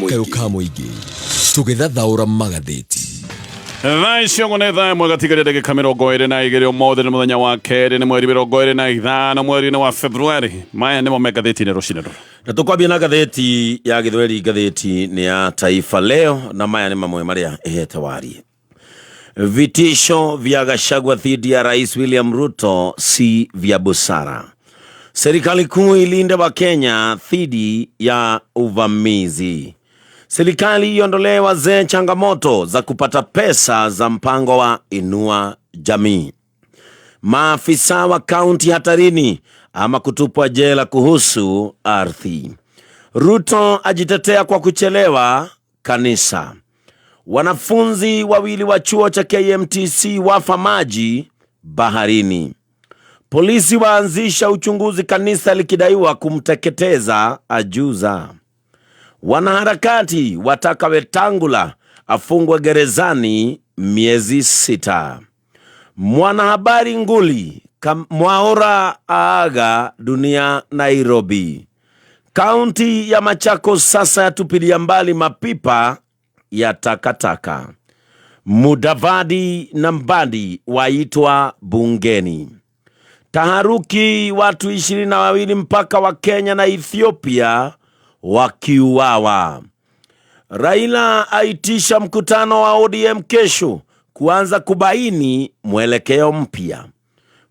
Kayũ ka mũingĩ tũgĩthathaũra magathĩti. Thaa icio ũguo nĩ thaa ĩmwe gatigaria ndagĩka 22. Ũmũthĩ nĩ mũthenya wa kerĩ, nĩ mweri 25 mweri-inĩ wa Februari. Maya nĩmo me ngathĩti-inĩ rũcinĩ rũrũ. Na tũkwambia na ngathĩti ya gĩthweri, ngathĩti nĩ ya Taifa Leo, na maya nĩ mamwe marĩa ĩhete warie. Vitisho vya Gachagua dhidi ya Rais William Ruto si vya busara. Serikali kuu ilinde Wakenya dhidi ya uvamizi. Serikali iondolee wazee changamoto za kupata pesa za mpango wa Inua Jamii. Maafisa wa kaunti hatarini ama kutupwa jela kuhusu ardhi. Ruto ajitetea kwa kuchelewa kanisa. Wanafunzi wawili wa chuo cha KMTC wafa maji baharini. Polisi waanzisha uchunguzi kanisa likidaiwa kumteketeza ajuza. Wanaharakati wataka Wetangula afungwe gerezani miezi 6. Mwanahabari nguli Mwaura aaga dunia Nairobi. Kaunti ya Machakos sasa yatupilia mbali mapipa ya takataka. Mudavadi na Mbadi waitwa bungeni. Taharuki, watu 22 mpaka wa Kenya na Ethiopia wakiuawa. Raila aitisha mkutano wa ODM kesho kuanza kubaini mwelekeo mpya.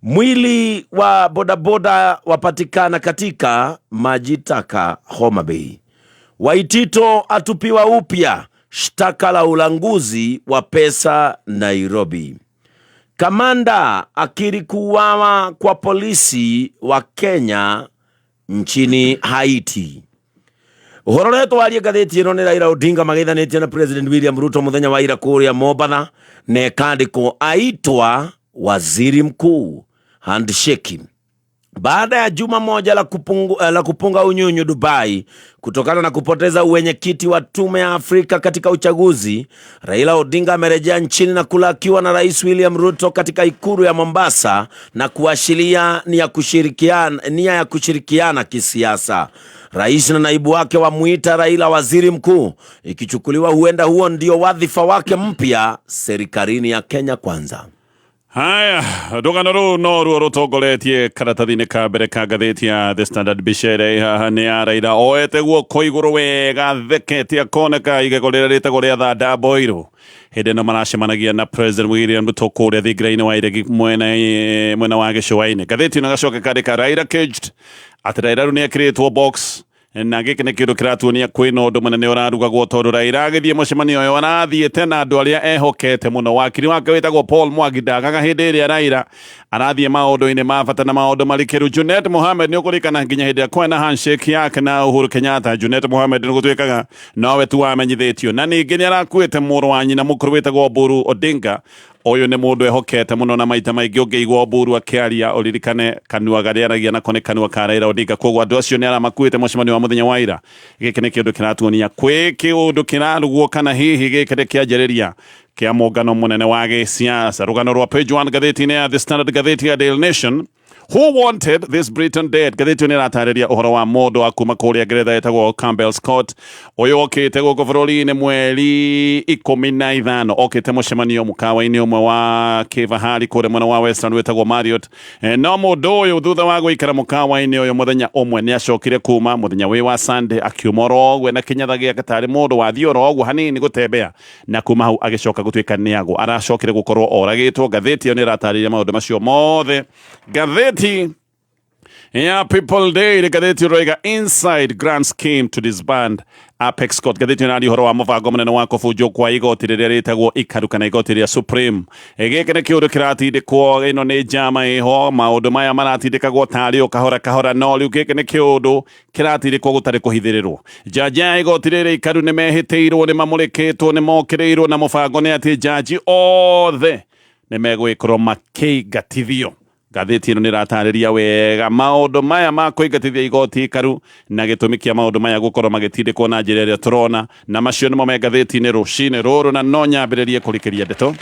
Mwili wa bodaboda wapatikana katika maji taka Homa Bay. Waitito atupiwa upya shtaka la ulanguzi wa pesa Nairobi. Kamanda akiri kuuawa kwa polisi wa Kenya nchini Haiti. Ũhoro ũrĩa twarie ngathĩti ĩno nĩ Raila Odinga mageithanĩtie na President William Ruto mũthenya wa ira kũrĩa Mombatha, na ĩkandĩkwo aitwa waziri mkuu handshake. Baada ya juma moja la kupunga unyunyu Dubai kutokana na kupoteza uwenyekiti wa tume ya Afrika katika uchaguzi, Raila Odinga amerejea nchini na kulakiwa na Rais William Ruto katika ikulu ya Mombasa na kuashiria nia ya kushirikiana kisiasa. Rais na naibu wake wamuita Raila waziri mkuu, ikichukuliwa huenda huo ndio wadhifa wake mpya serikalini ya Kenya Kwanza. Haya, rũgano rũu no ruo rũtongoretie karatathi-inĩ ka mbere ka ngathĩti ya The Standard. Mbica ĩrĩa ĩ haha nĩ ya Raila oete guoko igũrũ wega thekete akoneka igego rĩrĩa rĩtagwo rĩa thanda mboirũ hĩndĩ ĩno maracemanagia na President William Ruto kũrĩa thingira-inĩ wa iregi mwena wa gĩcũa-inĩ. Ngathĩti ĩno ĩgacoka ĩkandĩka Raila caged, atĩ Raila rĩu nĩ ekĩrĩtwo box, na gĩkĩ nĩ kĩndũ kĩratuonia kwĩna ũndũ mũnene ũrarugagwo, tondũ Raila agĩthiĩ mũcemanio ũyũ arathiĩte na andũ arĩa ehokete mũno. Wakiri wake wĩtagwo Paul Mwangi ndagaga hĩndĩ ĩrĩa Raila arathiĩ maũndũ-inĩ ma bata na maũndũ marikĩru. Junet Mohamed nĩ ũkũririkana nginya hĩndĩ ĩrĩa kwena handshake yake na Uhuru Kenyatta, Junet Mohamed nĩ gũtuĩkaga nowe tu wamenyithĩtio, na ningĩ nĩ arakuĩte mũrũ wa nyina mũkũrũ wĩtagwo Oburu Odinga. Ũyũ nĩ mũndũ ehokete mũno, na maita maingĩ ũngĩigua Oburu akĩaria ũririkane kanua karĩa aragia nako nĩ kanua ka Raila Odinga. Koguo andũ acio nĩ aramakuĩte mũcemanio wa mũthenya wa ira. Gĩkĩ nĩ kĩũndũ kĩratuonia kwĩ kĩũndũ kĩrarugwo, kana hihi gĩkĩ nĩ kĩanjĩrĩria kĩa mũngano mũnene wa gĩsiasa. Rũgano rwa page 1 ngathĩti-inĩ ya The Standard. Ngathĩti ya Daily Nation, "Who wanted this Briton dead?" Ngathĩti ĩyo nĩ ĩratarĩria ũhoro wa mũndũ wa kuma kũrĩa Ngeretha etagwo Campbell Scott. Ũyũ okĩte gũkũ bũrũri-inĩ mweri 15, okĩte mũcemanio mũkawa-inĩ ũmwe wa kĩbahari kũrĩa mwena wa Western wĩtagwo Marriott. No mũndũ ũyũ thutha wa gũikara mũkawa-inĩ ũyũ mũthenya ũmwe nĩ acokire kuma mũthenya wĩ wa Sunday, akiuma oro ũguo na kĩnyatha gĩake tarĩ mũndũ wathiĩ oro ũguo hanini gũtembea, na kuma hau agĩcoka gũtuĩka nĩ agwo aracokire gũkorwo oragĩtwo. Ngathĩti ĩyo nĩ ĩratarĩria maũndũ macio mothe. Ngathĩti ya People Daily, ngathĩti ĩroiga "Inside Grand Scheme to Disband Apex Court". Ngathĩti ĩno ũhoro wa mũbango mũnene wa kũbunjwo kwa igoti rĩrĩa rĩtagwo ikaru kana igoti rĩa Supreme. Gĩkĩ nĩ kĩũndũ kĩratindĩkwo, ĩno nĩ njama ĩho, maũndũ maya maratindĩkagwo tarĩ o kahora kahora, no rĩu gĩkĩ nĩ kĩũndũ kĩratindĩkwo gũtarĩ kũhithĩrĩrwo. Njanji ya igoti rĩrĩ ikaru nĩ mehĩtĩirwo, nĩ mamũrĩkĩtwo, nĩ mokĩrĩirwo, na mũbango nĩ atĩ njanji othe nĩ megwĩkorwo makĩingatithio. Ngathĩti ĩno nĩ ĩratarĩria wega maũndũ maya ma kũingatithia igoti ikaru na gĩtũmi kĩa maũndũ maya gũkorwo magĩtindĩkwo na njĩra ĩrĩa tũrona, na macio nĩmo me ngathĩti-inĩ rũcinĩ rũrũ, na no nyambĩrĩrie kũrikĩria ndeto.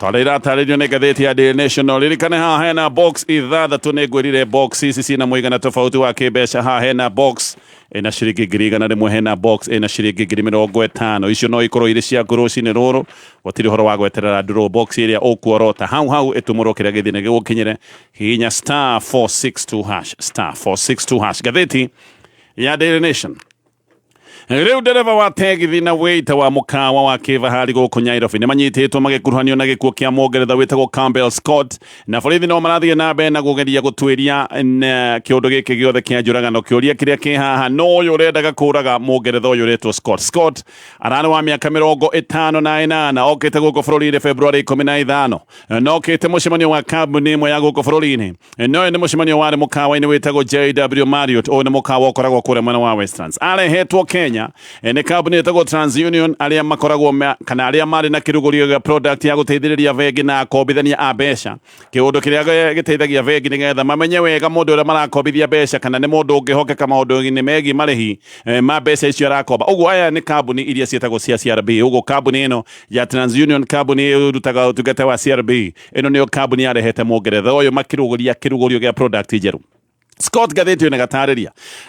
Tondũ iratarĩrio nĩ ngathĩti ya Daily Nation. Ririkane haha hena box ithathatũ, nĩ ngwĩrire box ici ciĩna mũigana tofauti wa kĩmbeca. Haha hena box ĩna ciringi 100,000, hena box ĩna ciringi 50,000. Icio no ikorwo irĩ ciaku rũcinĩ rũrũ, gũtirĩ ũhoro wa gweterera draw. Box ĩrĩa ũkuorota hau hau ĩtumũrwo kĩrĩa gĩthĩ gĩgũkinyĩre. Hihinya *462#, *462#. Ngathĩti ya Daily Nation. Rĩu ndereba wa tegithi na wĩita wa mũkawa wa kĩbahari gũkũ Nyairobi nĩ manyitĩtwo magĩkuruhanio na gĩkuũ kĩa Mũngeretha wĩtagwo Campbell Scott, na borithi no marathiĩ na mbere na kũgeria gũtuĩria kĩũndũ gĩkĩ gĩothe kĩa njũragano. Kĩũria kĩrĩa kĩ haha, no ũyũ ũrendaga kũraga Mũngeretha ũyũ ũretwo Scott. Scott ararĩ wa mĩaka 58, okĩte gũkũ bũrũri-inĩ February 15, na okĩte mũcemanio wa kambuni ĩmwe ya gũkũ bũrũri-inĩ. No nĩ mũcemanio warĩ mũkawa-inĩ wĩtagwo JW Marriott. Ũyũ nĩ mũkawa ũkoragwo kũrĩa mwena wa Westlands. Arehetwo Kenya nĩ kambuni ĩtagwo TransUnion, arĩa makoragwo kana arĩa marĩ na kĩrugũrio gĩa product ya gũteithĩrĩria bengi na akombithania a mbeca, kĩũndũ kĩrĩa gĩteithagia bengi nĩgetha mamenye wega mũndũ ũrĩa marakombithia mbeca kana nĩ mũndũ ũngĩhokeka maũndũ-inĩ megiĩ marĩhi ma mbeca icio arakomba. Ũguo aya nĩ kambuni iria ciĩtagwo cia CRB. Ũguo kambuni ĩno ya TransUnion, kambuni ĩrutaga ũtungata wa CRB, ĩno nĩyo kambuni yarehete Mũngeretha ũyũ makĩrugũria kĩrugũrio gĩa product njerũ. Scott, ngathĩti ĩno ĩgatarĩria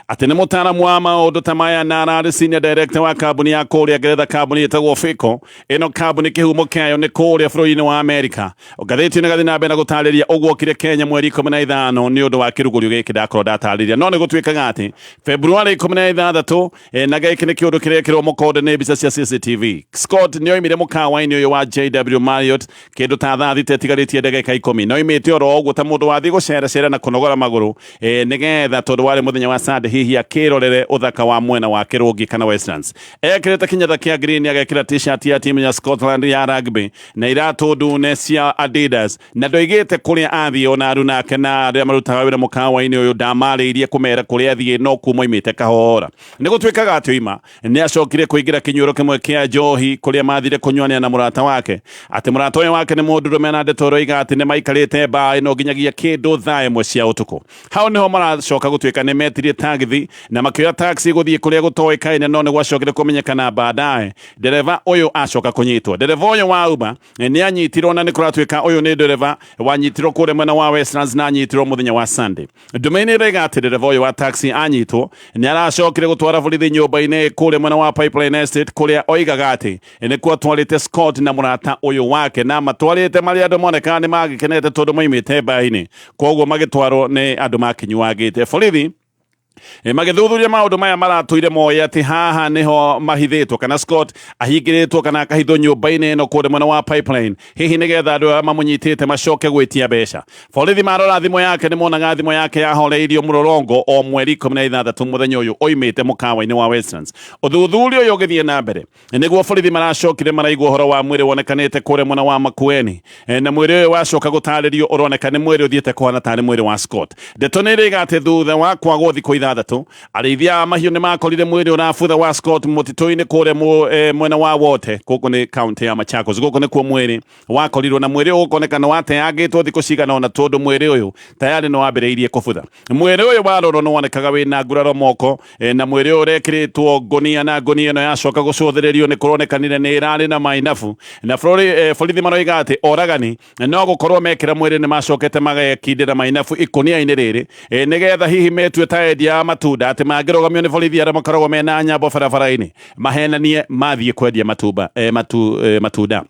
atĩ nĩ mũtaaramu wa maũndũ ta maya na ararĩ senior director wa kambuni ya kũrĩa Ngeretha, kambuni ĩtagwo Fico. Ĩno kambuni kĩhumo kĩayo nĩ kũrĩa bũrũri-inĩ wa Amerika. Ngathĩti ĩno ĩgathiĩ na mbere na gũtarĩria ũguo okire Kenya mweri 15 nĩ ũndũ wa kĩrugũrio gĩkĩ ndakorwo ndatarĩria. No nĩ gũtuĩkaga atĩ February 16, na gĩkĩ nĩ kĩũndũ kĩrekĩrwo mũkonde nĩ mbica cia CCTV, Scott nĩ oimire mũkawa-inĩ ũyũ wa JW Marriott kĩndũ ta thaa 6 ĩtigarĩtie ndagĩka 10, na oimĩte oro ũguo ta mũndũ wathiĩ gũceracera na kũnogora magũrũ, nĩgetha tondũ warĩ mũthenya wa Sunday, hihi akĩrorere ũthaka wa mwena wa Kĩrũngi kana Westlands. Ekĩrĩte kinyatha kĩa green, agekĩra T-shirt ya timu ya Scotland ya rugby na iratũ ndune cia Adidas, na ndoigĩte kũrĩa athiĩ. Ona aruna ake na arĩa marutaga wĩra mũkawa-inĩ ũyũ ndamarĩirie kũmera kũrĩa athiĩ, no kuma oimĩte kahora. Nĩ gũtuĩkaga atĩ oima nĩ acokire kũingĩra kĩnyuĩro kĩmwe kĩa njohi kũrĩa mathire kũnyuanĩra na mũrata wake, atĩ mũrata ũyũ wake nĩ mũndũrũme, na ndeto ĩroiga atĩ nĩ maikarĩte mbaa ĩno nginyagia kĩndũ thaa 1 cia ũtukũ. Hau nĩho maracoka gũtuĩka nĩ metirie tagithi na makĩoya taxi gũthiĩ kũrĩa gũtoĩkaine. No nĩ gwacokire kũmenyekana baadaye ndereba ũyũ acoka kũnyitwo. Ndereba ũyũ wa Uber nĩ anyitirwo, na nĩ kũratuĩka ũyũ nĩ ndereba wanyitirwo kũrĩa mwena wa Westlands, na anyitirwo mũthenya wa Sunday. Ndũmĩrĩri ĩroiga atĩ ndereba ũyũ wa taxi anyitwo nĩ aracokire gũtwara borithi nyũmba-inĩ kũrĩa mwena wa Pipeline Estate, kũrĩa oigaga atĩ nĩkuo atwarĩte Scott na mũrata ũyũ wake, na matwarĩte marĩa andũ monekaga nĩ magĩkenete tondũ moimĩte mbainĩ, koguo magĩtwarwo nĩ andũ makinyuangĩte. Borithi magĩthuthuria maũndũ maya maratũire moĩ atĩ haha nĩho mahithĩtwo, kana Scott ahingĩrĩtwo kana akahithwo nyũmba-inĩ ĩno kũrĩa mwena wa Pipeline, hihi nĩgetha andũ arĩa mamũnyitĩte macoke gwĩtia mbeca. Borithi marora thimũ yake nĩ monaga thimũ yake yahoreirio mũrorongo o mweri 16, mũthenya ũyũ oimĩte mũkawa-inĩ wa Westlands. Ũthuthuria ũyũ ũgĩthiĩ na mbere, nĩguo borithi maracokire maraigua ũhoro wa mwĩrĩ wonekanĩte kũrĩa mwena wa Makueni, na mwĩrĩ ũyũ wacoka gũtarĩrio ũroneka nĩ mwĩrĩ ũthiĩte kũhana tarĩ mwĩrĩ wa Scott. Ndeto nĩ ĩrĩga atĩ thutha wa kwagwo thikũ 6, arĩithia a mahiũ nĩ makorire mwĩrĩ ũrabutha wa Scott mũtitũ-inĩ kũrĩa mwena wa Wote. Gũkũ nĩ kaunti ya Machakos. Gũkũ nĩkuo mwĩrĩ wakorirwo, na mwĩrĩ ũyũ ũkoneka nĩ wateangĩtwo thikũ cigana ũna, tondũ mwĩrĩ ũyũ tayarĩ nĩ wambĩrĩirie kũbutha. Mwĩrĩ ũyũ warorwo nĩ wonekaga wĩna nguraro moko, na mwĩrĩ ũyũ ũrekĩrĩtwo ngũnia, na ngũnia ĩno yacoka gũcũthĩrĩrio nĩ kũronekanire nĩ ĩrarĩ na mainabu. Na borithi maroiga atĩ oragani no gũkorwo mekĩra mwĩrĩ nĩ macokete magekindĩra mainabu ikũnia-inĩ rĩrĩ, nĩgetha hihi metue ta endia a matunda, atĩ mangĩrũgamio nĩ borithi arĩa makoragwo mena nyambo barabara-inĩ, mahenanie mathiĩ kwendia matumba, matunda.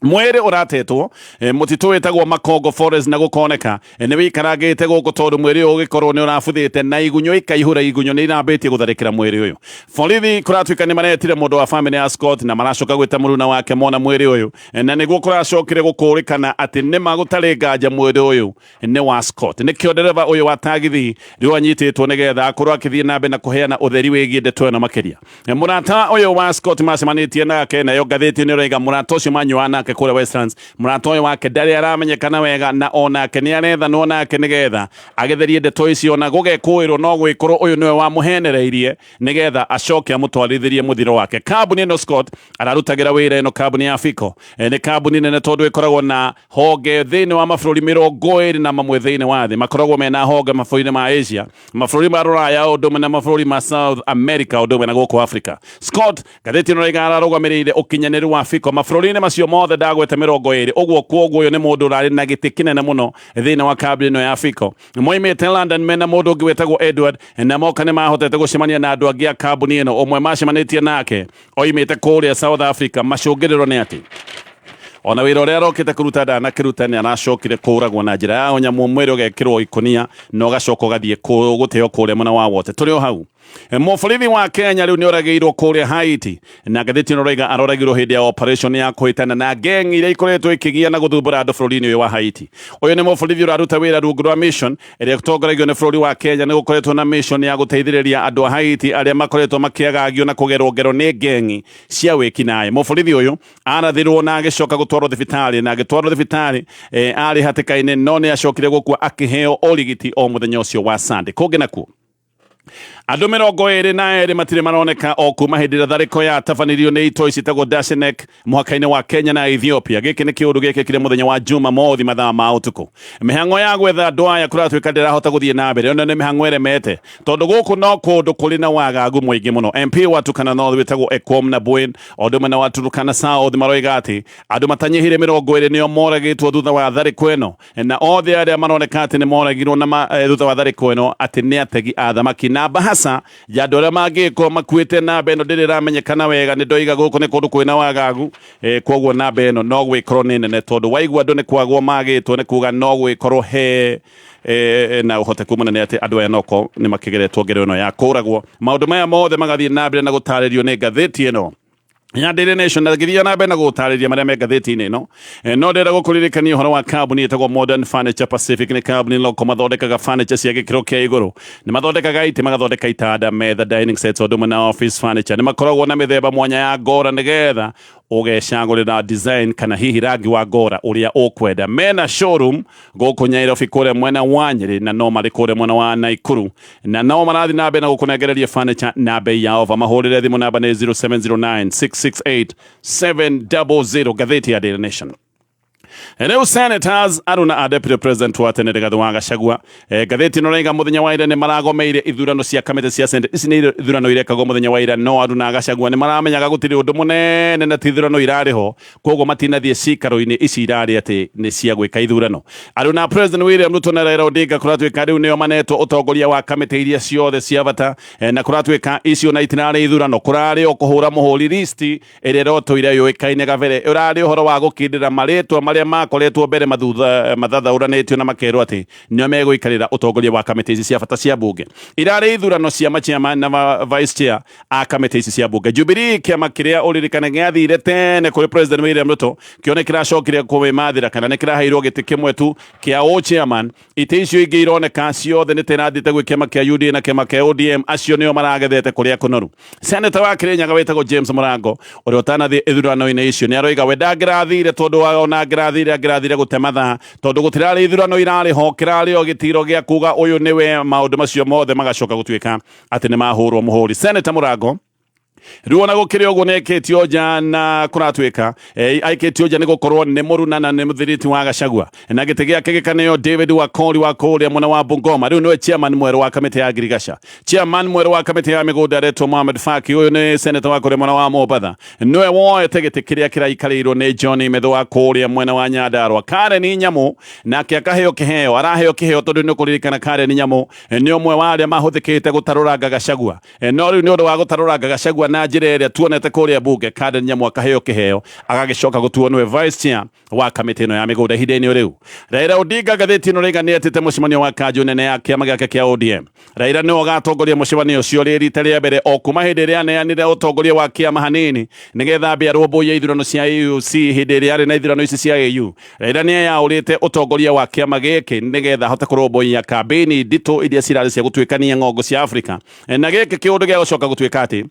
Mwĩrĩ ũratetwo mũtitũ wĩtagwo Makongo Forest, na gũkoneka nĩ wĩikarangĩte gũkũ, tondũ mwĩrĩ ũyũ ũgĩkorwo nĩ ũrabuthĩte na igunyũ ikaihũra, igunyũ nĩ irambĩtie gũtharĩkĩra mwĩrĩ ũyũ. Borithi kũratuĩka nĩ maretire mũndũ wa famĩlĩ ya Scott, na maracoka gwĩta mũruna wake mona mwĩrĩ ũyũ, na nĩguo kũracokire gũkũrĩkana atĩ nĩma gũtarĩ nganja mwĩrĩ ũyũ nĩ wa Scott. Nĩkĩo ndereba ũyũ wa tagithi rĩu anyitĩtwo, nĩgetha akorwo akĩthiĩ na mbere na kũheana ũtheri wĩgiĩ ndeto ĩno makĩria. Mũrata ũyũ wa Scott macemanĩtie nake, nayo ngathĩti nĩ ĩroiga mũrata ũcio manyuaga nake kũrĩa Westlands, mũrata ũyũ wake ndarĩ aramenyekana wega, na onake nĩ arethanwo nake nĩgetha agĩtherie ndeto icio, na gũgekũĩrwo no gwĩkorwo ũyũ nĩwe wamũhenereirie nĩgetha acoke amũtwarithĩrie mũthiro wake. Kambuni ĩno Scott ararutagĩra wĩra, ĩno kambuni ya Fico, nĩ kambuni nene tondũ ĩkoragwo na honge thĩinĩ wa mabũrũri 21 thĩinĩ wa thĩ. Makoragwo mena honge mabũrũri ma Asia, mabũrũri ma Rũraya, ũndũ ũmwe na mabũrũri ma South America, ũndũ ũmwe na gũkũ Africa. Scott, ngathĩti ĩno ĩroiga, ararũgamĩrĩire ũkinyanĩru wa Fico mabũrũri-inĩ macio mothe. Ndagwete 20 ũguo, kwoguo ũyũ nĩ mũndũ ũrarĩ na gĩtĩ kĩnene mũno thĩinĩ wa kambuni ĩno ya Fico. Moimĩte London mena mũndũ ũngĩ wĩtagwo Edward, na moka nĩ mahotete gũcemania na andũ angĩ a kambuni ĩno. Ũmwe macemanĩtie nake oimĩte kũrĩa South Africa. Macũngĩrĩro nĩ atĩ ona wĩra ũrĩa arokĩte kũruta ndanakĩruta, nĩ aracokire kũragwo na njĩra ya ũnyamũ, mwĩrĩ ũgekĩrwo ikũnia na ũgacoka ũgathiĩ gũteo kũrĩa mwena wa wote. Tũrĩ o hau, mũborithi wa Kenya rĩu nĩ oragĩirwo kũrĩa Haiti, na ngathĩti ĩno raiga aroragirwo hĩndĩ ya operation ya kũhĩtana na gang iria ikoretwo ikĩgia na gũthumbũra andũ bũrũri-inĩ ũyũ wa Haiti. Ũyũ nĩ mũborithi ũraruta wĩra rungu rwa mission ĩrĩa ĩtongoragio nĩ bũrũri wa Kenya. Nĩ gũkoretwo na mission ya gũteithĩrĩria andũ a Haiti arĩa makoretwo makĩagagio na kũgerwo ngero nĩ gang cia wĩkinaĩ. Mũborithi ũyũ arathirwo na agĩcoka gũtwarwo thibitarĩ, na agĩtwarwo thibitarĩ arĩ hatĩka-inĩ, no nĩ acokire gũkua akĩheo ũrigiti o mũthenya ũcio wa Sunday. Kũngĩ nakuo, andũ 22 matirĩ maroneka o kuma hĩndĩ ĩrĩa tharĩko yatabanirio nĩ itoi ciĩtagwo Dashenek mũhaka-inĩ wa Kenya na Ethiopia. Gĩkĩ nĩ kĩũndũ gĩkĩkire mũthenya wa Jumamothi mathaa ma ũtukũ. Mĩhang'o ya gwetha andũ aya kũratuĩka ndĩrahota gũthiĩ na mbere, ona nĩ mĩhang'o ĩremete tondũ gũkũ no kũndũ kũrĩ na wagagu mũingĩ mũno. MP wa Turkana North wĩtagwo Ekom na Bwin o ũndũ ũmwe na wa Turkana South maroiga atĩ andũ matanyihĩire 20 nĩo moragĩtwo thutha wa tharĩko ĩno, na othe arĩa maroneka atĩ nĩ moragirwo na thutha wa tharĩko ĩno atĩ nĩ ategi a thamaki. Na bahaca ya andũ arĩa mangĩkorwo makuĩte, namba ĩno ndĩrĩ ĩramenyekana wega. Nĩ ndoiga gũkũ nĩ kũndũ kwĩna wagagu, koguo namba ĩno no gwĩkorwo nĩ nene, tondũ waigua andũ nĩ kwagwo magĩtwo, nĩ kuga no gwĩkorwo he na ũhoteku mũnene atĩ andũ aya noko nĩ makĩgeretwo ngero ĩno ya kũragwo. Maũndũ maya mothe magathiĩ na mbere na gũtarĩrio nĩ ngathĩti ĩno ya Daily Nation, na ngĩthiĩ na mbere na gũtarĩria marĩa me ngathĩti-inĩ ĩno, no ndĩrenda gũkũririkania ũhoro wa kambuni ĩtagwo Modern Furniture Pacific. Nĩ kambuni loko mathondekaga furniture cia gĩkĩro kĩa igũrũ. Nĩ mathondekaga itĩ, magathondeka itanda, metha, dining sets, ũndũ ũmwe na office furniture. Nĩ makoragwo na mĩthemba mwanya ya ngora nĩgetha ũgecagũrĩra design kana hihi rangi wa ngora ũrĩa ũkwenda. Mena showroom gũkũ Nairobi kũrĩa mwena wa Nyĩrĩ, na no marĩ kũrĩa mwena wa Naikuru, na no marathiĩ na mbere na gũkũnengereria furniture na bei ya ofa. Mahũrĩre thimũ, namba nĩ 0709 668 700. Ngathĩti ya Daily Nation. Rĩu senators aruna a deputy president wa tene Rigathi wa Gachagua, ngathĩti ĩno raiga mũthenya wa ira nĩ maragomeire ithurano cia kamĩtĩ cia Senate. Ici nĩ ithurano irekagwo mũthenya wa ira, no aruna a Gachagua nĩ maramenyaga gũtirĩ ũndũ mũnene na ti ithurano irarĩ ho, koguo matinathiĩ cikaro-inĩ ici irarĩ atĩ nĩ cia gwĩka ithurano. Aruna President William Ruto na Raila Odinga kũratuĩka rĩu nĩo manetwo ũtongoria wa kamĩtĩ iria ciothe cia bata, na kũratuĩka icio na itirarĩ ithurano, kũrarĩ o kũhũra mũhũri listi ĩrĩa ĩrotũire yũĩkaine gabere. Ũrarĩ ũhoro wa gũkindĩra marĩtwa marĩa makoretwo mbere mathathaũranĩtio na makerwo atĩ nĩo megũikarĩra ũtongoria wa kamĩtĩ ici cia bata cia bunge. Irarĩ ithurano cia machairman na vice chair a kamĩtĩ ici cia bunge. Jubilee, kĩama kĩrĩa ũririkane gĩathire tene kũrĩ President William Ruto, kĩo nĩ kĩracokire kwĩmathĩra kana nĩ kĩraheirwo gĩtĩ kĩmwe tu kĩa ũ chairman. Itĩ icio ingĩ ironeka ciothe nĩ tĩrathiĩte gwĩ kĩama kĩa UDA na kĩama kĩa ODM, acio nĩo maragethete kũrĩa kũnoru. Senator wa Kirinyaga wĩtagwo James Mũrango, ũrĩa ũtanathiĩ ithurano-inĩ icio, nĩ aroiga we ndangĩrathire, tondũ ona angĩrathire gũte mathaa, tondũ gũtirarĩ ithurano irarĩ ho, kĩrarĩ o gĩtiro gĩa kuga ũyũ nĩwe. Maũndũ macio mothe magacoka gũtuĩka atĩ nĩ mahũrwo mũhũri. Senator Mũrango rĩu ona gũkĩrĩ ũguo nĩ aikĩtio nja, na kũratuĩka aikĩtio nja nĩ gũkorwo nĩ mũruna na nĩ mũthiriti wa Gachagua, na gĩtĩ gĩake gĩkaneo David Wakoli wa kũrĩa mwena wa Bungoma. Rĩu nĩwe chairman mwerũ wa kamĩtĩ ya ngirigaca. Chairman mwerũ wa kamĩtĩ ya mĩgũnda aretwo Mohamed Faki, ũyũ nĩ senator wa kũrĩa mwena wa Mombatha, nĩwe woete gĩtĩ kĩrĩa kĩraikarĩirwo nĩ John Methu wa kũrĩa mwena wa Nyandarua. Karen Nyamu nake akaheo kĩheo, araheo kĩheo tondũ nĩ ũkũririkana Karen Nyamu nĩ ũmwe wa arĩa mahũthĩkĩte gũtarũranga Gachagua. No rĩu nĩ ũndũ wa gũtarũranga Gachagua na njĩra ĩrĩa tuonete kũrĩa bunge, Karen Nyamu akaheo kĩheo, agagĩcoka gũtuo nĩwe vice chair wa kamĩtĩ ĩno ya mĩgũnda. Ihinda-inĩ rĩu, Raila Odinga, ngathĩti ĩno rĩga nĩ etĩte mũcemanio wa kanjũ nene ya kĩama gĩake kĩa ODM. Raila nĩwe ũgatongoria mũcemanio ũcio rĩ rita rĩa mbere o kuma hĩndĩ ĩrĩa aneanire ũtongoria wa kĩama hanini nĩgetha ambie arũmbũiye ithurano cia AUC. Hĩndĩ ĩrĩa arĩ na ithurano ici cia AU, Raila nĩ eyaũrĩte ũtongoria wa kĩama gĩkĩ nĩgetha ahote kũrũmbũiya kambĩini nditũ iria cirarĩ cia gũtuĩkania ng'ongo cia Afrika, na gĩkĩ kĩũndũ gĩa gũcoka gũtuĩka atĩ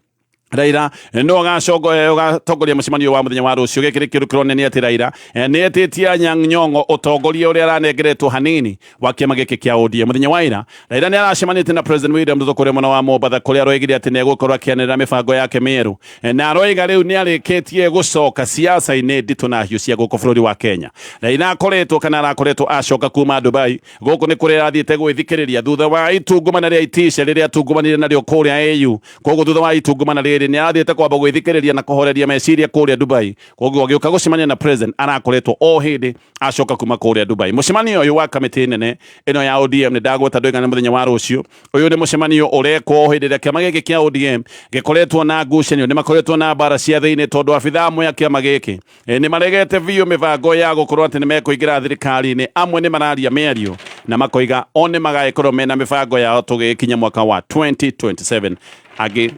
Raila no ũgatongoria mũcemanio wa mũthenya wa rũciũ. Gĩkĩ nĩ kĩũndũ kĩronania atĩ Raila nĩ etĩtie Anyang' Nyong'o ũtongoria ũrĩa aranengeretwo hanini wa kĩama gĩkĩ kĩa ODM. Mũthenya wa ira, Raila nĩ aracemanĩtie na President William Ruto kũrĩa mwena wa Mombatha, kũrĩa aroigire atĩ nĩ egũkorwo akĩanĩrĩra mĩbango yake mĩerũ, na aroiga rĩu nĩ arĩkĩtie gũcoka siasa-inĩ nditũ na hiũ cia gũkũ bũrũri wa Kenya. Raila akoretwo kana arakoretwo acoka kuma Dubai. Gũkũ nĩ kũrĩa arathiĩte gwĩthikĩrĩria thutha wa itungumana rĩa itisha rĩrĩa atungumanire narĩo kũrĩa AU. Koguo thutha wa itungumana rĩrĩ rĩrĩ nĩ arathiĩte kwamba gwĩthikĩrĩria na kũhoreria meciria kũrĩa Dubai. Koguo agĩũka gũcemania na president arakoretwo o hĩndĩ acoka kuma kũrĩa Dubai. Mũcemanio ũyũ wa kamĩtĩ nene ĩno ya ODM nĩ ndagweta ndũigana mũthenya wa rũciũ. Ũyũ nĩ mũcemanio ũrekwo o hĩndĩ ĩrĩa kĩama gĩkĩ kĩa ODM gĩkoretwo na ngucanio, nĩ makoretwo na mbara cia thĩinĩ tondũ abithaa amwe a kĩama gĩkĩ nĩ maregete biũ mĩbango ya gũkorwo atĩ nĩ mekũingĩra thirikari-inĩ. Amwe nĩ mararia mĩario na makoiga o nĩ magagĩkorwo mena mĩbango yao tũgĩkinya mwaka wa 2027. Angĩ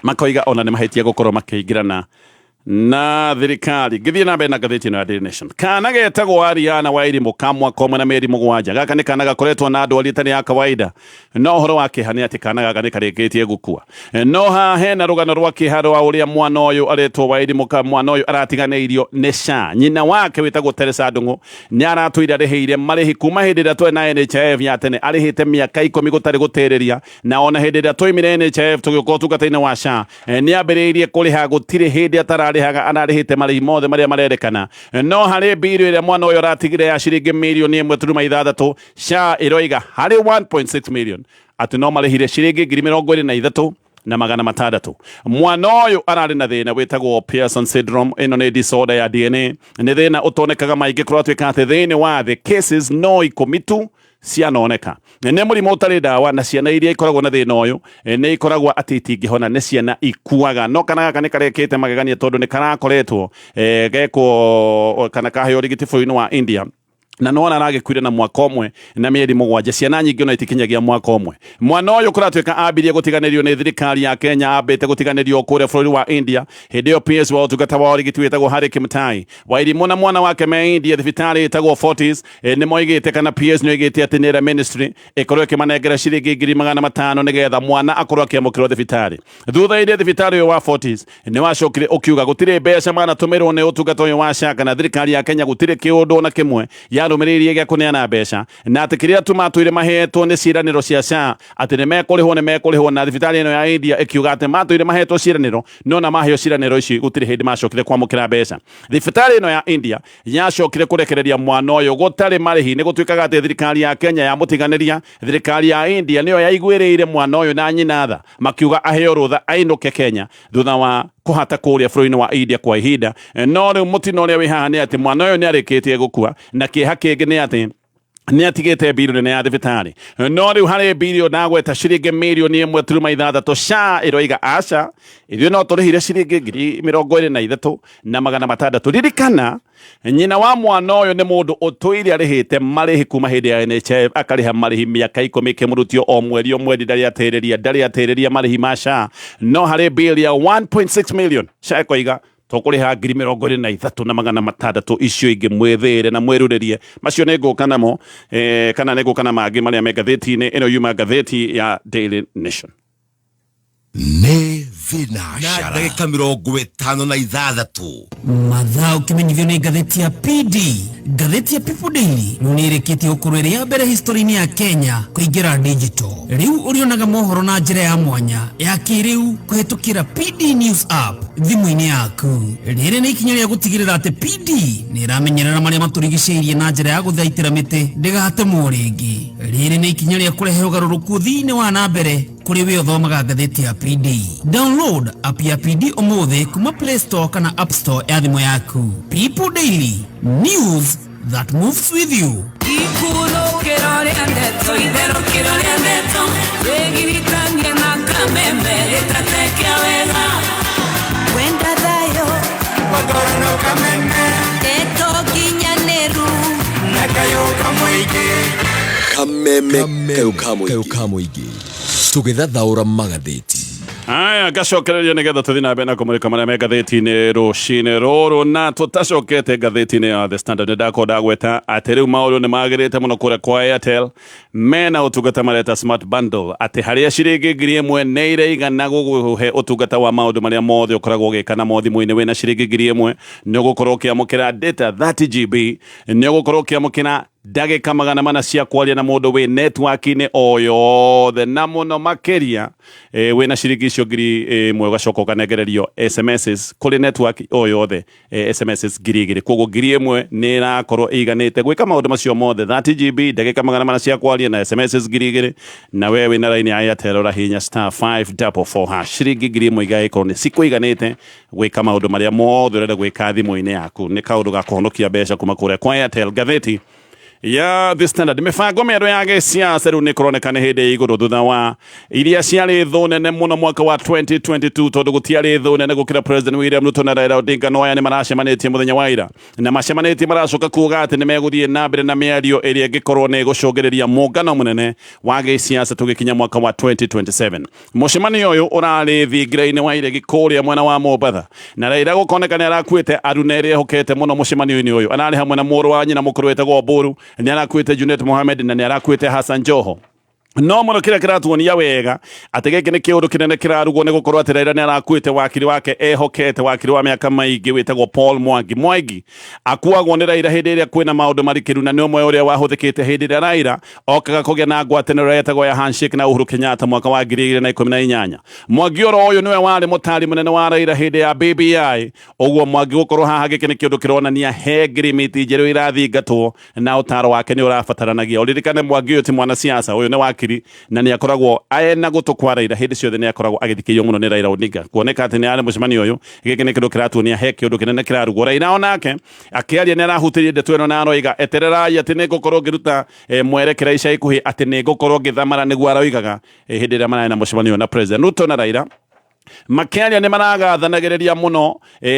makoiga ona nĩ mahĩtia gũkorwo makĩingĩrana na thirikari. Ngĩthiĩ na mbere na ngathĩti ĩno ya Daily Nation, kana getagwo Ariana Wairimu ka mwaka ũmwe na mĩeri 7. Gaka nĩ kana gakoretwo na ndwari ĩtarĩ ya kawaida, no ũhoro wa kĩeha nĩ atĩ kana gaka nĩ karĩkĩtie gũkua. No haha hena rũgano rwa kĩeha rwa ũrĩa mwana ũyũ aretwo Wairimu, mwana ũyũ aratiganĩirio nĩ SHA. Nyina wake wĩtagwo Teresa Ndung'u nĩ aratũire arĩhĩire marĩhi kuma hĩndĩ ĩrĩa twarĩ na NHIF ya tene, arĩhĩte mĩaka 10 gũtarĩ gũtĩrĩria, na ona hĩndĩ ĩrĩa twaimire NHIF tũgĩũka ũtungata-inĩ wa SHA nĩ ambĩrĩirie kũrĩha, gũtirĩ hĩndĩ atararĩhaga, ararĩhĩte marĩhi mothe marĩa marerĩkana. No harĩ mbirũ ĩrĩa mwana ũyũ aratigire ya ciringi mirioni 1.6, SHA ĩroiga harĩ 1.6 million atĩ no marĩhire ciringi 23,600. Mwana ũyũ ararĩ na thĩna wĩtagwo Pearson syndrome. Ĩno nĩ disorder ya DNA, nĩ thĩna ũtonekaga maingĩ, kũratuĩka atĩ thĩinĩ wa thĩ cases no 10 tu cianoneka. Nĩ mũrimũ ũtarĩ ndawa, na ciana iria ikoragwo na thĩna ũyũ nĩ ikoragwo atĩ itingĩhona, nĩ ciana ikuaga. No kana gaka nĩ karekĩte magegania tondũ nĩ karakoretwo gekwo kana kaheo ũrigiti bũrũri-inĩ wa India, na nona aragĩkuire na mwaka ũmwe na mĩeri 7. Ciana nyingĩ ona itikinyagia mwaka ũmwe. Mwana ũyũ kũratuĩka ambirie gũtiganĩrio nĩ thirikari ya Kenya, ambĩte gũtiganĩrio kũrĩa bũrũri wa India. Hĩndĩ ĩyo PS wa ũtungata wa ũrigiti wĩtagwo Harry Kimutai Wairimu na mwana wake me India thibitarĩ ĩtagwo Fortis, nĩ moigĩte kana PS nĩ oigĩte atĩ nĩ ministry ĩkorwo ĩkĩmanengera ciringi 500,000 nĩgetha mwana akorwo akĩamũkĩrwo thibitarĩ. Thutha-inĩ thibitarĩ ũyũ wa Fortis nĩ wacokire ũkiuga gũtirĩ mbeca manatũmĩrwo nĩ ũtungata ũyũ wa SHA kana thirikari ya Kenya, gũtirĩ kĩũndũ ona kĩmwe yarũmĩrĩirie gĩa kũneana mbeca, na atĩ kĩrĩa tu matũire mahetwo nĩ ciĩranĩro cia SHA atĩ nĩ mekũrĩhwo, nĩ mekũrĩhwo. Na thibitarĩ ĩno ya India ĩkiuga atĩ matũire mahetwo ciĩranĩro, no na maheo ciĩranĩro ici gũtirĩ hĩndĩ macokire kwamũkĩra mbeca. Thibitarĩ ĩno ya India yacokire kũrekereria mwana ũyũ gũtarĩ marĩhi. Nĩ gũtuĩkaga atĩ thirikari ya Kenya yamũtiganĩria, thirikari ya India nĩyo yaiguĩrĩire mwana ũyũ na nyina tha, makiuga aheo rũtha ainũke Kenya thutha wa kũhata kũrĩa bũrũri-inĩ wa India kwa ihinda. No rĩu mũtino ũrĩa wĩ haha nĩ atĩ mwana ũyũ nĩ arĩkĩtie gũkua, na kĩeha kĩngĩ nĩ atĩ nĩ atigĩte mbirũ nene ya thibitarĩ. No rĩu harĩ mbirũ ndagweta ciringi mirioni 1.6, SHA ĩroiga aca, ithuĩ no tũrĩhire ciringi 23,600. Ririkana nyina wa mwana ũyũ nĩ mũndũ ũtũire arĩhĩte marĩhi kuma hĩndĩ ya NHIF, akarĩha marĩhi mĩaka 10 ĩkĩmũrutio o mweri o mweri, ndarĩ atĩrĩria, ndarĩ atĩrĩria marĩhi ma SHA. No harĩ bill ya 1.6 million SHA ĩkoiga tũkũrĩha 23,600, icio ingĩ mwĩthĩre na mwĩrurĩrie. Macio nĩ ngũka namo kana nĩ ngũka na mangĩ marĩa me ngathĩti-inĩ ĩno yuma ngathĩti ya Daily Nation. Nĩ thinacara na ndagĩka 56. Mathaa ũkĩmenyithio nĩ ngathĩti ya PD. Ngathĩti ya People Daily rĩu nĩ ĩrĩkĩtie gũkorwo ĩrĩ ya mbere history-inĩ ya Kenya kũingĩra digital. Rĩu ũrĩonaga mohoro na njĩra ya mwanya ya kĩrĩu kũhĩtũkĩra PD News app thimũ-inĩ yaku. Rĩrĩ nĩ ikinya rĩa gũtigĩrĩra atĩ PD nĩ ĩramenyerera marĩa matũrigicĩirie na njĩra ya gũthaitĩra mĩtĩ ndĩgatemwo rĩngĩ. Rĩrĩ nĩ ikinya rĩa kũrehe ũgarũrũku ũthii-inĩ wa na mbere kũrĩ we ũthomaga ngathĩti ya PD. Download app ya PD ũmũthĩ kuma Play Store kana App Store ya thimũ yaku. People Daily, news that moves with you. Wenda thayo ndeto nginyanĩru. Kameme kayo ka mũingĩ tũgĩthathaũra magathĩti. Aya, ngacokereria nĩgetha tũthiĩ na mbere na kũmũrĩka marĩa me ngathĩti-inĩ rũcinĩ rũrũ. Na tũtacokete ngathĩti-inĩ ya The Standard, nĩ ndakorwo ndagweta atĩ rĩu maũndũ nĩ magĩrĩte mũno kũrĩa kwa Airtel. Mena ũtungata mareta Smart Bundle, atĩ harĩa ciringi 1,000 nĩ iraigana gũgũhe ũtungata wa maũndũ marĩa mothe ũkoragwo ũgĩka namo thimũ-inĩ. Wĩna ciringi 1,000 nĩ ũgũkorwo ũkĩamũkĩra data 30 GB, nĩ ũgũkorwo ũkĩamũkĩra Ndagĩka 400 cia kwaria na mũndũ wĩ network-inĩ o yothe, na mũno makĩria wĩna ciringi icio 1000, ũgacoka ũkanengererio SMSs kũrĩ network o yothe, SMSs 2000. Koguo 1000 nĩ ĩrakorwo ĩiganĩte gwĩka maũndũ macio mothe, 30 GB, ndagĩka 400 cia kwaria na SMSs 2000. Na we wĩna raini ya Airtel, ũrahihinya *544#, ciringi 1000 igagĩkorwo nĩ cikũiganĩte gwĩka maũndũ marĩa mothe ũrenda gwĩka thimũ-inĩ yaku. Nĩ kaũndũ ga kũhonokia mbeca kuma kũrĩa kwa Airtel. Ngathĩti ya The Standard, mĩbango mĩerũ ya gĩsiasa rĩu nĩ kũroneka nĩ hĩndĩ ya igũrũ thutha wa iria ciarĩ thũ nene mũno mwaka wa 2022, tondũ gũtiarĩ thũ nene gũkĩra President William Ruto na Raila Odinga. No aya nĩ maracemanĩtie mũthenya wa ira, na macemanĩtie maracoka kuga atĩ nĩ megũthiĩ na mbere na mĩario ĩrĩa ĩngĩkorwo nĩ ĩgũcũngĩrĩria mũngano mũnene wa gĩsiasa tũgĩkinya mwaka wa 2027. Mũcemanio ũyũ ũrarĩ thingira-inĩ wa iregi kũrĩa mwena wa Mombatha, na Raila gũkoneka nĩ arakuĩte aruna ĩrĩa ehokete mũno. Mũcemanio-inĩ ũyũ ararĩ hamwe na mũrũ wa nyina mũkũrũ wĩtagwo Oburu, nĩ arakuĩte Junet Mohamed na nĩ arakuĩte Hassan Joho. No mũno kĩrĩa kĩratuonia wega atĩ gĩkĩ nĩ kĩũndũ kĩnene kĩrarugwo nĩ gũkorwo atĩ Raila nĩ arakuĩte wakiri wake ehokete, wakiri wa mĩaka maingĩ wĩtagwo Paul Mwangi. Mwangi akuagwo nĩ Raila hĩndĩ ĩrĩa kwĩna maũndũ marikĩru, na nĩ ũmwe ũrĩa wahũthĩkĩte hĩndĩ ĩrĩa Raila okaga kũgĩa na ngwatanĩro ĩrĩa ĩtagwo ya handshake na Uhuru Kenyatta mwaka wa 2018. Mwangi oro ũyũ nĩwe warĩ mũtari mũnene wa Raila hĩndĩ ya BBI. Ũguo Mwangi gũkorwo haha, gĩkĩ nĩ kĩũndũ kĩronania he ngirimiti njerũ irathingatwo na ũtaro wake nĩ ũrabataranagia. Ũririkane Mwangi ũyũ ti mwanasiasa, ũyũ nĩ wakiri na nĩ akoragwo ena gũtũ kwa Raila hĩndĩ ciothe, nĩ akoragwo agĩthikĩrio mũno nĩ Raila Odinga. Kuoneka atĩ nĩ arĩ mũcemanio ũyũ, gĩkĩ nĩ kĩndũ kĩratuonia he kĩũndũ kĩnene kĩrarugwo. Raila onake akĩaria nĩ arahutirie ndeto ĩno na aroiga etererai atĩ nĩ ngũkorwo ngĩruta mwerekera ica ikuhĩ, atĩ nĩ ngũkorwo ngĩthamara, nĩguo aroigaga hĩndĩ ĩrĩa mararĩ na mũcemanio na President Ruto. Na Raila makĩaria nĩ maragathanagĩrĩria mũno,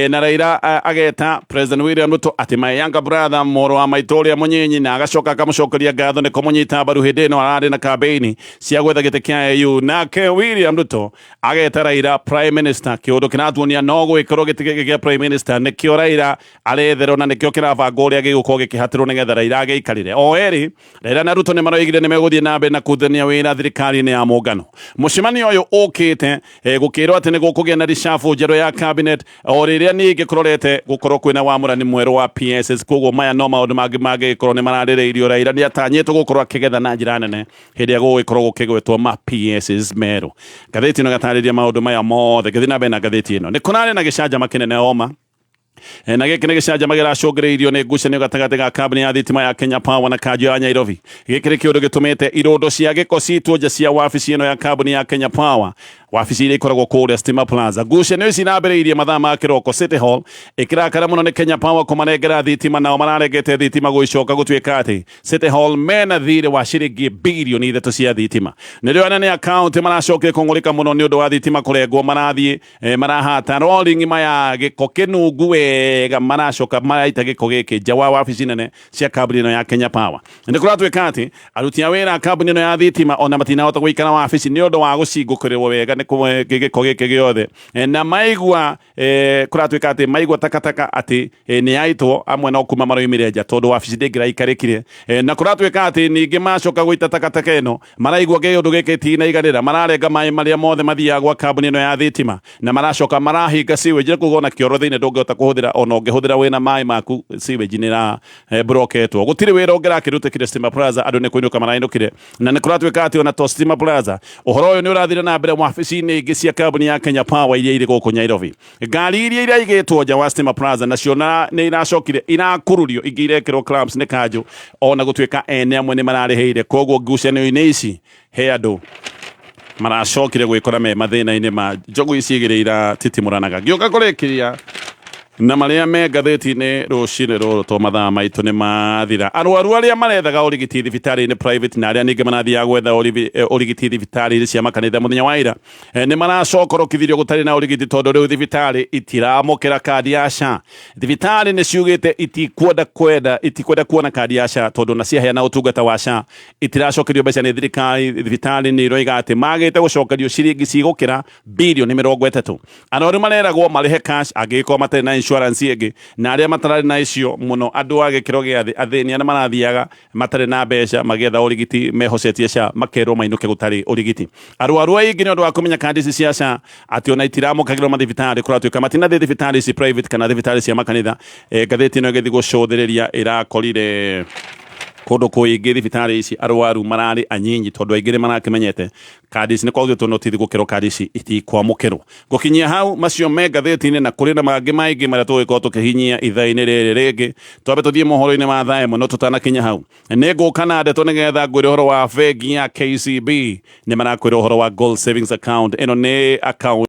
na Raila ageta President William Ruto atĩ "my younger brother", mũrũ wa maitũ ũrĩa mũnyinyi, na agacoka akamũcokeria ngatho nĩ kũmũnyita mbaru hĩndĩ ĩno ararĩ na kambĩini cia gwetha gĩtĩ kĩa AU. Nake William Ruto ageta Raila "prime minister", kĩũndũ kĩratuonia no gwĩkorwo gĩtĩ gĩkĩ kĩa prime minister nĩkĩo Raila aretherwo na nĩkĩo kĩrabangwo ũrĩa gĩgũkorwo gĩkĩhatĩrwo nĩgetha Raila agĩikarĩre. O erĩ Raila na Ruto nĩ maroigire nĩ megũthiĩ na mbere na kũrutithania wĩra thirikari-inĩ ya mũngano. Mũcemanio ũyũ ũkĩte gũkĩrwo atĩ nĩ gũkũgĩa na reshuffle njerũ ya cabinet, o rĩrĩa ningĩ kũrorete gũkorwo kwĩna wamũrani mwerũ wa PSs. Koguo maya no maũndũ mangĩ mangĩgĩkorwo nĩ mararĩrĩirio. Raila nĩ atanyĩtwo gũkorwo akĩgetha na njĩra nene hĩndĩ ĩrĩa gũgũgĩkorwo gũkĩgwetwo ma PSs merũ. Ngathĩti ĩno ĩgatarĩria maũndũ maya mothe. Ngĩthiĩ na mbere na ngathĩti ĩno, nĩ kũrarĩ na gĩcanjama kĩnene oma. Na gĩkĩ nĩ gĩcanjama kĩracũngĩrĩirio nĩ ngucanio gatagatĩ ga kambuni ya thitima ya Kenya Power na kanjũ ya Nairobi. Gĩkĩ nĩ kĩũndũ gĩtũmĩte irũndo cia gĩko citwo nja cia wabici ĩno ya kambuni ya Kenya Power, wabici iria ikoragwo kũrĩa Stima Plaza. Ngucanio ici irambĩrĩirie mathaa ma kĩroko, City Hall ĩkĩrakara mũno nĩ Kenya Power kũmanengera thitima, nao mararegete thitima gũicoka gũtuĩka atĩ City Hall mena thirĩ wa ciringi 3 birioni cia thitima. Nĩrĩo anene a kaunti maracokire kũng'ũrĩka mũno nĩ ũndũ wa thitima kũrengwo, marathiĩ marahata rori ng'ima ya gĩko kĩnungu wega, maracoka maraita gĩko gĩkĩ nja wa wabici nene cia kambuni ĩno ya Kenya Power. Nĩ kũratuĩka atĩ aruti a wĩra a kambuni ĩno ya thitima ona matinahota gũikara wabici nĩ ũndũ wa gũcingũkĩrĩrwo wega nĩ gĩko gĩkĩ gĩothe. Na maigua kũratuĩka atĩ maigua takataka atĩ nĩ yaitwo, amwe no kuma maroimire nja tondũ wabici ndĩngĩraikarĩkire. Na kũratuĩka atĩ ningĩ macoka gũita takataka ĩno, maraigua kĩũndũ gĩkĩ tinaiganĩra, mararenga maĩ marĩa mothe mathiaga gwa kambuni ĩno ya thitima na maracoka marahinga sewage kuga ona kĩoro thĩinĩ ndũngĩhota kũhũthĩra, ona ũngĩhũthĩra wĩna maĩ maku, sewage nĩ ĩra broketwo, gũtirĩ wĩra ũngĩrakĩrutĩkire Stima Plaza. Andũ nĩ kũinũka marainũkire, na nĩ kũratuĩka atĩ ona to Stima Plaza, ũhoro ũyũ nĩ ũrathire na mbere wabici-inĩ ingĩ cia kambuni ya Kenya Power iria irĩ gũkũ Nairobi. Ngari iria iraigĩtwo nja wa Stima Plaza nacio na nĩ iracokire irakururio, ingĩ irekĩrwo clamps nĩ kanjũ, ona gũtuĩka ene amwe nĩ mararĩhĩire. Koguo ngucanio-inĩ ici he andũ maracokire gwĩkora me mathĩna-inĩ ma njogu ici igĩrĩ iratitimũranaga. Ngĩũka kũrĩkĩria na marĩa me ngathĩti-inĩ rũcinĩ rũrũ, to mathaa maitũ nĩ mathira, arwaru arĩa marethaga ũrigiti thibitarĩ-inĩ private na arĩa ningĩ marathiaga gwetha ũrigiti thibitarĩ-inĩ cia makanitha mũthenya wa ira nĩ maracokorokithirio gũtarĩ na ũrigiti, tondũ rĩu thibitarĩ itiramũkĩra kandi ya SHA. Thibitarĩ nĩ ciugĩte itikwenda kwenda itikwenda kuona kandi ya SHA, tondũ na ciaheana ũtungata wa SHA itiracokerio mbeca nĩ thirikari. Thibitarĩ nĩ iroiga atĩ magĩte gũcokerio ciringi cigũkĩra 30 birioni. Arwaru mareragwo marĩhe cash angĩgĩkorwo matarĩ na insurance ĩngĩ, na arĩa matararĩ na icio mũno, andũ a gĩkĩro gĩa thĩ, athĩni arĩa marathiaga matarĩ na mbeca magĩetha ũrigiti mehocetie SHA, makerwo mainũke gũtarĩ ũrigiti. Arwaru aingĩ nĩ ũndũ wa kũmenya kandi ici cia SHA atĩ ona itiramũkagĩrwo mathibitarĩ, kũratuĩka matinathiĩ thibitarĩ ici private kana thibitarĩ cia makanitha. Ngathĩti ĩno ĩgĩthiĩ gũcũthĩrĩria ĩrakorire Kũndũ kũingĩ thibitarĩ ici arwaru mararĩ anyinyi tondũ aingĩ nĩ marakĩmenyete kandi ici nĩ kwaugĩtwo notithi gũkĩrwo kandi ici itikwamũkĩrwo. Ngũkinyia hau macio me ngathĩti-inĩ na kũrĩ na mangĩ maingĩ marĩa tũgũgĩkorwo tũkĩhinyia ithaa-inĩ rĩrĩ rĩngĩ. Twambe tũthiĩ mohoro-inĩ ma thaa 1, no tũtanakinya hau nĩ ngũka na ndeto nĩgetha ngwĩre ũhoro wa bengi ya KCB. Nĩ marakwĩra ũhoro wa Gold Savings Account. Ĩno nĩ account